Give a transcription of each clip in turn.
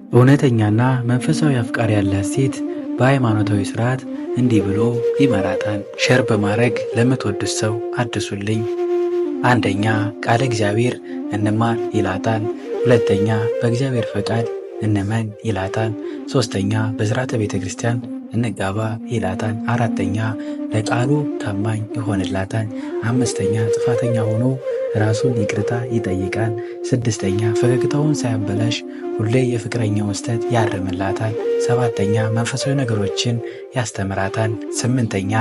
እውነተኛና መንፈሳዊ አፍቃሪ ያላት ሴት በሃይማኖታዊ ስርዓት እንዲህ ብሎ ይመራታል። Share በማድረግ ለምትወዱት ሰው አድርሱልኝ። አንደኛ፣ ቃለ እግዚአብሔር እንማር ይላታል። ሁለተኛ፣ በእግዚአብሔር ፈቃድ እንመን ይላታል። ሶስተኛ፣ በስርዓተ ቤተ ክርስቲያን እንጋባ ይላታል። አራተኛ፣ ለቃሉ ታማኝ ይሆንላታል። አምስተኛ፣ ጥፋተኛ ሆኖ ራሱን ይቅርታ ይጠይቃል። ስድስተኛ፣ ፈገግታውን ሳያበላሽ ሁሌ የፍቅረኛውን ስህተት ያርምላታል። ሰባተኛ፣ መንፈሳዊ ነገሮችን ያስተምራታል። ስምንተኛ፣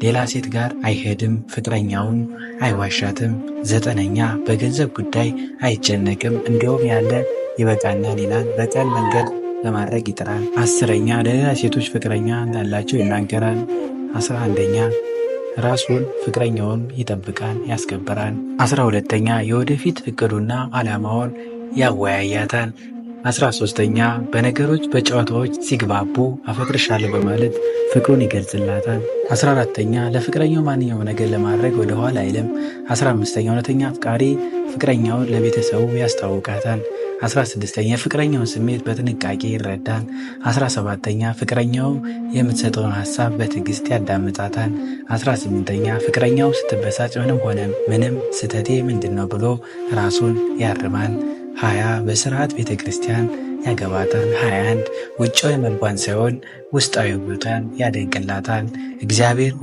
ሌላ ሴት ጋር አይሄድም፣ ፍቅረኛውን አይዋሻትም። ዘጠነኛ፣ በገንዘብ ጉዳይ አይጨነቅም፣ እንዲሁም ያለ ይበቃናል ይላል። በቀን መንገድ ለማድረግ ይጥራል። 10ኛ፣ ለሌላ ሴቶች ፍቅረኛ እንዳላቸው ይናገራል። 11ኛ፣ ራሱን ፍቅረኛውን ይጠብቃል፣ ያስከብራል። 12ኛ፣ የወደፊት እቅዱና ዓላማውን ያወያያታል። 13ኛ፣ በነገሮች በጨዋታዎች ሲግባቡ አፈቅርሻለሁ በማለት ፍቅሩን ይገልጽላታል። 14ኛ፣ ለፍቅረኛው ማንኛውም ነገር ለማድረግ ወደኋላ አይልም። 15ኛ፣ እውነተኛ አፍቃሪ ፍቅረኛውን ለቤተሰቡ ያስታውቃታል። 16ኛ፣ የፍቅረኛውን ስሜት በጥንቃቄ ይረዳል። 17ኛ፣ ፍቅረኛው የምትሰጠውን ሀሳብ በትዕግስት ያዳምጣታል። 18ኛ፣ ፍቅረኛው ስትበሳጭ ምንም ሆነ ምንም ስህተቴ ምንድን ነው ብሎ ራሱን ያርማል። 20፣ በስርዓት ቤተ ክርስቲያን ያገባታል። 21፣ ውጫዊ መልኳን ሳይሆን ውስጣዊ ውበቷን ያደንቅላታል። እግዚአብሔር